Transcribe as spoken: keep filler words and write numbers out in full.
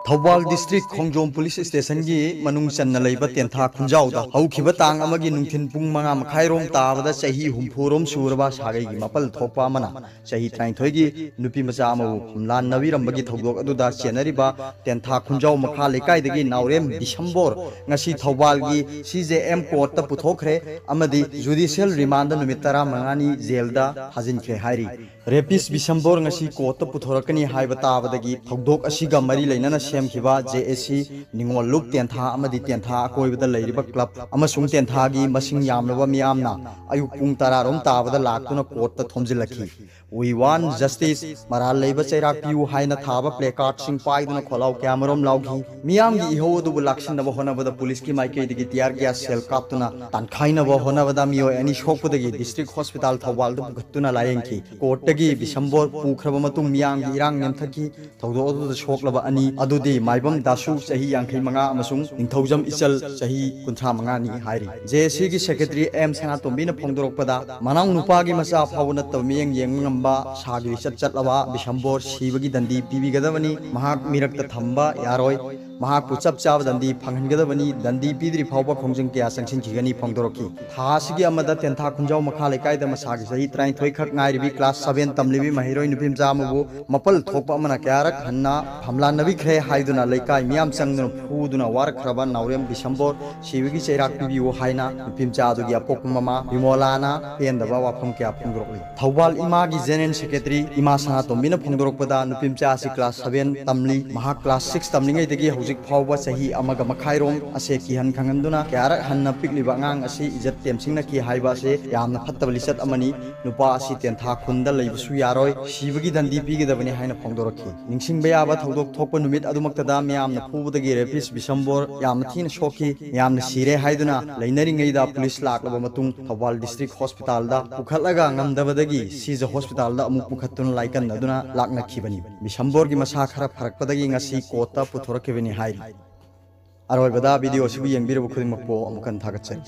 Thoubal district ꯈꯣꯡꯖꯣꯝ police ꯁ꯭ꯇꯦꯁꯟꯒꯤ ꯃꯅꯨꯡ ꯆꯟꯅ ꯂꯩꯕ ꯇꯦꯟꯊꯥ ꯈꯨꯟꯖꯥꯎꯗ ꯍꯧꯈꯤꯕ ꯇꯥꯡ ꯑꯃꯒꯤ ꯅꯨꯡꯊꯤꯜ ꯄꯨꯡ ꯃꯉꯥ ꯃꯈꯥꯏꯔꯣꯝ ꯇꯥꯕꯗ ꯆꯍꯤ ꯍꯨꯝꯐꯨꯔꯣꯝ ꯁꯨꯔꯕ ꯁꯥꯒꯩꯒꯤ ꯃꯄꯜ ꯊꯣꯛꯄ ꯑꯃꯅ ꯆꯍꯤ ꯇꯔꯥꯅꯤꯊꯣꯏꯒꯤ ꯅꯨꯄꯤ ꯃꯆꯥ ꯑꯃꯕꯨ ꯐꯝꯂꯥꯟꯅꯕꯤꯔꯝꯕꯒꯤ ꯊꯧꯗꯣꯛ ꯑꯗꯨꯗ ꯆꯦꯟꯅꯔꯤꯕ ꯇꯦꯟꯊꯥ ꯈꯨꯟꯖꯥꯎ ꯃꯈꯥ ꯂꯩꯀꯥꯏꯗꯒꯤ ꯅꯥꯎꯔꯦꯝ ꯕꯤꯁꯝꯕꯣꯔ ꯉꯁꯤ ꯊꯧꯕꯥꯜꯒꯤ ꯁꯤ ꯖꯦ ꯑꯦꯝ ꯀꯣꯔꯠꯇ ꯄꯨꯊꯣꯛꯈ꯭ꯔꯦ ꯑꯃꯗꯤ ꯖꯨꯗꯤꯁꯤꯌꯦꯜ ꯔꯤꯃꯥꯟꯗ ꯅꯨꯃꯤꯠ ꯇꯔꯥꯃꯉꯥꯅꯤ ꯖꯦꯜꯗ ꯊꯥꯖꯤꯟꯈ꯭ꯔꯦ ꯍꯥꯏꯔꯤ꯫ ꯔꯦꯄꯤꯁ ꯕꯤꯁꯝꯕꯣꯔ ꯉꯁꯤ ꯀꯣꯔꯠꯇ ꯄꯨꯊꯣꯔꯛꯀꯅꯤ ꯍꯥꯏꯕ ꯇꯥꯕꯗꯒꯤ ꯊꯧꯗꯣꯛ ꯑꯁꯤꯒ ꯃꯔꯤ ꯂꯩꯅꯅ ꯁꯦꯝꯈꯤꯕ ꯖꯦ ꯑꯦ ꯁꯤ, ꯅꯤꯉꯣꯜ ꯂꯨꯞ ꯇꯦꯟꯊꯥ ꯑꯃꯗꯤ ꯇꯦꯟꯊꯥ ꯑꯀꯣꯏꯕꯗ ꯂꯩꯔꯤꯕ ꯀ꯭ꯂꯕ ꯑꯃꯁꯨꯡ ꯇꯦꯟꯊꯥꯒꯤ ꯃꯁꯤꯡ ꯌꯥꯝꯂꯕ ꯃꯤꯌꯥꯝꯅ ꯑꯌꯨꯛ ꯄꯨꯡ ꯇꯔꯥꯔꯣꯝ ꯇꯥꯕꯗ ꯂꯥꯛꯇꯨꯅ ꯀꯣꯔꯠꯇ ꯊꯣꯝꯖꯤꯜꯂꯛꯈꯤ꯫ "We want justice, ꯃꯔꯥꯜ ꯂꯩꯕ ꯆꯩꯔꯥꯛ ꯄꯤꯌꯨ" ꯍꯥꯏꯅ ꯊꯥꯕ ꯄ꯭ꯂꯦꯀꯥꯔꯗꯁꯤꯡ ꯄꯥꯏꯗꯨꯅ ꯈꯣꯜꯂꯥꯎ ꯀꯌꯥꯃꯔꯣꯝ ꯂꯥꯎꯈꯤ꯫ ꯃꯤꯌꯥꯝꯒꯤ ꯏꯍꯧ ꯑꯗꯨꯕꯨ ꯂꯥꯛꯁꯤꯟꯅꯕ ꯍꯣꯠꯅꯕꯗ ꯄꯨꯂꯤꯁꯀꯤ ꯃꯥꯏꯀꯩꯗꯒꯤ ꯇꯤꯌꯥꯔ ꯒ꯭ꯌꯥꯁ ꯁꯦꯜ ꯀꯥꯞꯇꯨꯅ ꯇꯥꯟꯈꯥꯏꯅꯕ ꯍꯣꯠꯅꯕꯗ ꯃꯤꯑꯣꯏ ꯑꯅꯤ ꯁꯣꯛꯄꯗꯒꯤ ꯗꯤꯁꯇ꯭ꯔꯤꯛ ꯍꯣꯁꯄꯤꯇꯥꯜ ꯊꯧꯕꯥꯜꯗ ꯄꯨꯈꯠꯇꯨꯅ ꯂꯥꯌꯦꯡꯈꯤ꯫ ꯀꯣꯔꯠꯇꯒꯤ ꯕꯤꯁꯝꯕꯣꯔ ꯄꯨꯈ꯭ꯔꯕ ꯃꯇꯨꯡ ꯃꯤꯌꯥꯝꯒꯤ ꯏꯔꯥꯡ ꯅꯦꯝꯊꯈꯤ꯫ ꯊꯧꯗꯣꯛ ꯑꯗꯨꯗ ꯁꯣꯛꯂꯕ ꯑꯅꯤ ꯑꯗꯨꯗꯤ ꯃꯥꯏꯕꯝ ꯗꯥꯁꯨ, ꯆꯍꯤ ꯌꯥꯡꯈꯩ ꯃꯉꯥ, ꯑꯃꯁꯨꯡ ꯅꯤꯡꯊꯧꯖꯝ ꯏꯆꯜ, ꯆꯍꯤ ꯀꯨꯟꯊ꯭ꯔꯥ ꯃꯉꯥꯅꯤ ꯍꯥꯏꯔꯤ꯫ ꯖꯦ ꯑꯦ ꯁꯤꯒꯤ ꯁꯦꯀ꯭ꯔꯦꯇꯔꯤ ꯑꯦꯝ ꯁꯅꯥꯇꯣꯝꯕꯤꯅ ꯐꯣꯡꯗꯣꯔꯛꯄꯗ, ꯃꯅꯥꯎ ꯅꯨꯄꯥꯒꯤ ꯃꯆꯥ ꯐꯥꯎꯕ ꯅꯠꯇꯕ ꯃꯤꯠꯌꯦꯡ ꯌꯦꯡꯕ ꯉꯝꯕ ꯁꯥꯒꯤ ꯂꯤꯆꯠ ꯆꯠꯂꯕ ꯕꯤꯁꯝꯕꯣꯔ ꯁꯤꯕꯒꯤ ꯗꯟꯗꯤ ꯄꯤꯕꯤꯒꯗꯕꯅꯤ꯫ ꯃꯍꯥꯛ ꯃꯤꯔꯛꯇ ꯊꯝꯕ ꯌꯥꯔꯣꯏ꯫ ꯃꯍꯥꯛꯄꯨ ꯆꯞ ꯆꯥꯕ ꯗꯟꯗꯤ ꯐꯪꯍꯟꯒꯗꯕꯅꯤ꯫ ꯗꯟꯗꯤ ꯄꯤꯗ꯭ꯔꯤ ꯐꯥꯎꯕ ꯈꯣꯡꯖꯪ ꯀꯌꯥ ꯆꯪꯁꯤꯟꯈꯤꯒꯅꯤ ꯐꯣꯡꯗꯣꯔꯛꯈꯤ꯫ ꯊꯥ ꯑꯁꯤꯒꯤ ꯑꯃꯗ ꯇꯦꯟꯊꯥ ꯈꯨꯟꯖꯥꯎ ꯃꯈꯥ ꯂꯩꯀꯥꯏꯗ ꯃꯁꯥꯒꯤ ꯆꯍꯤ ꯇꯔꯥꯅꯤꯊꯣꯏ ꯈꯛ ꯉꯥꯏꯔꯤꯕꯤ ꯀ꯭ꯂꯥꯁ ꯁꯚꯦꯟ ꯇꯝꯂꯤꯕꯤ ꯃꯍꯩꯔꯣꯏ ꯅꯨꯄꯤ ꯃꯆꯥ ꯑꯃꯕꯨ ꯃꯄꯜ ꯊꯣꯛꯄ ꯑꯃꯅ ꯀꯌꯥꯔꯛ ꯍꯟꯅ ꯐꯝꯂꯥꯟꯅꯕꯤꯈ꯭ꯔꯦ ꯍꯥꯏꯗꯨꯅ ꯂꯩꯀꯥꯏ ꯃꯤꯌꯥꯝ ꯆꯪꯗꯨꯅ ꯐꯨꯗꯨꯅ ꯋꯥꯔꯛꯈ꯭ꯔꯕ ꯅꯥꯎꯔꯦꯝ ꯕꯤꯁꯝꯕꯣꯔ ꯁꯤꯕꯒꯤ ꯆꯩꯔꯥꯛ ꯄꯤꯕꯤꯌꯨ ꯍꯥꯏꯅ ꯅꯨꯄꯤ ꯃꯆꯥ ꯑꯗꯨꯒꯤ ꯑꯄꯣꯛꯄ ꯃꯃꯥ ꯕꯤꯃꯣꯂꯥꯅ ꯄꯦꯟꯗꯕ ꯋꯥꯐꯝ ꯀꯌꯥ ꯐꯣꯡꯗꯣꯔꯛꯂꯤ꯫ ꯊꯧꯕꯥꯜ ꯏꯃꯥꯒꯤ ꯖꯦꯅꯦꯔꯦꯜ ꯁꯦꯀ꯭ꯔꯦꯇꯔꯤ ꯏꯃꯥ ꯁꯅꯥꯇꯣꯝꯕꯤꯅ ꯐꯣꯡꯗꯣꯔꯛꯄꯗ, ꯅꯨꯄꯤ ꯃꯆꯥ ꯑꯁꯤ ꯀ꯭ꯂꯥꯁ ꯁꯚꯦꯟ ꯇꯝꯂꯤ꯫ ꯃꯍꯥꯛ ꯀ꯭ꯂꯥꯁ ꯁꯤꯛꯁ ꯇꯝꯂꯤꯉꯩꯗꯒꯤ ꯍꯧꯖꯤꯛ ꯐꯥꯎꯕ ꯆꯍꯤ ꯑꯃꯒ ꯃꯈꯥꯏꯔꯣꯝ ꯑꯁꯦ ꯀꯤꯍꯟ ꯈꯪꯍꯟꯗꯨꯅ ꯀꯌꯥꯔꯛ ꯍꯟꯅ ꯄꯤꯛꯂꯤꯕ ꯑꯉꯥꯡ ꯑꯁꯤ ꯏꯖꯠ ꯇꯦꯝꯁꯤꯡꯅꯈꯤ ꯍꯥꯏꯕ ꯑꯁꯤ ꯌꯥꯝꯅ ꯐꯠꯇꯕ ꯂꯤꯆꯠ ꯑꯃꯅꯤ꯫ ꯅꯨꯄꯥ ꯑꯁꯤ ꯇꯦꯟꯊꯥ ꯈꯨꯟꯗ ꯂꯩꯕꯁꯨ ꯌꯥꯔꯣꯏ, ꯁꯤꯕꯒꯤ ꯗꯟꯗꯤ ꯄꯤꯒꯗꯕꯅꯤ ꯍꯥꯏꯅ ꯐꯣꯡꯗꯣꯔꯛꯈꯤ꯫ ꯅꯤꯡꯁꯤꯡꯕ ꯌꯥꯕ ꯊꯧꯗꯣꯛ ꯊꯣꯛꯄ ꯅꯨꯃꯤꯠ ꯑꯗꯨꯃꯛꯇꯗ ꯃꯤꯌꯥꯝꯅ ꯐꯨꯕꯗꯒꯤ ꯔꯦꯄꯤꯁ ꯕꯤꯁꯝꯕꯣꯔ ꯌꯥꯝꯅ ꯊꯤꯅ ꯁꯣꯛꯈꯤ꯫ ꯃꯤꯌꯥꯝꯅ ꯁꯤꯔꯦ ꯍꯥꯏꯗꯨꯅ ꯂꯩꯅꯔꯤꯉꯩꯗ ꯄꯨꯂꯤꯁ ꯂꯥꯛꯂꯕ ꯃꯇꯨꯡ ꯊꯧꯕꯥꯜ ꯗꯤꯁꯇ꯭ꯔꯤꯛ ꯍꯣꯁꯄꯤꯇꯥꯜꯗ ꯄꯨꯈꯠꯂꯒ ꯉꯝꯗꯕꯗꯒꯤ ꯁꯤꯖ ꯍꯣꯁꯄꯤꯇꯥꯜꯗ ꯑꯃꯨꯛ ꯄꯨꯈꯠꯇꯨꯅ ꯂꯥꯏꯀꯠꯅꯗꯨꯅ ꯂꯥꯛꯅꯈꯤꯕꯅꯤ꯫ ꯕꯤꯁꯝꯕꯣꯔꯒꯤ ꯃꯁꯥ ꯈꯔ ꯐꯔꯛꯄꯗꯒꯤ ꯉꯁꯤ ꯀꯣꯔꯠꯇ ꯄꯨꯊꯣꯔꯛꯈꯤꯕꯅꯤ ꯍꯥꯏꯔꯤ꯫ ꯑꯔꯣꯏꯕꯗ ꯚꯤꯗꯤꯑꯣ ꯑꯁꯤꯕꯨ ꯌꯦꯡꯕꯤꯔꯕ ꯈꯨꯗꯤꯡꯃꯛꯄꯨ ꯑꯃꯨꯛ ꯍꯟꯅ ꯊꯥꯒꯠꯆꯔꯤ꯫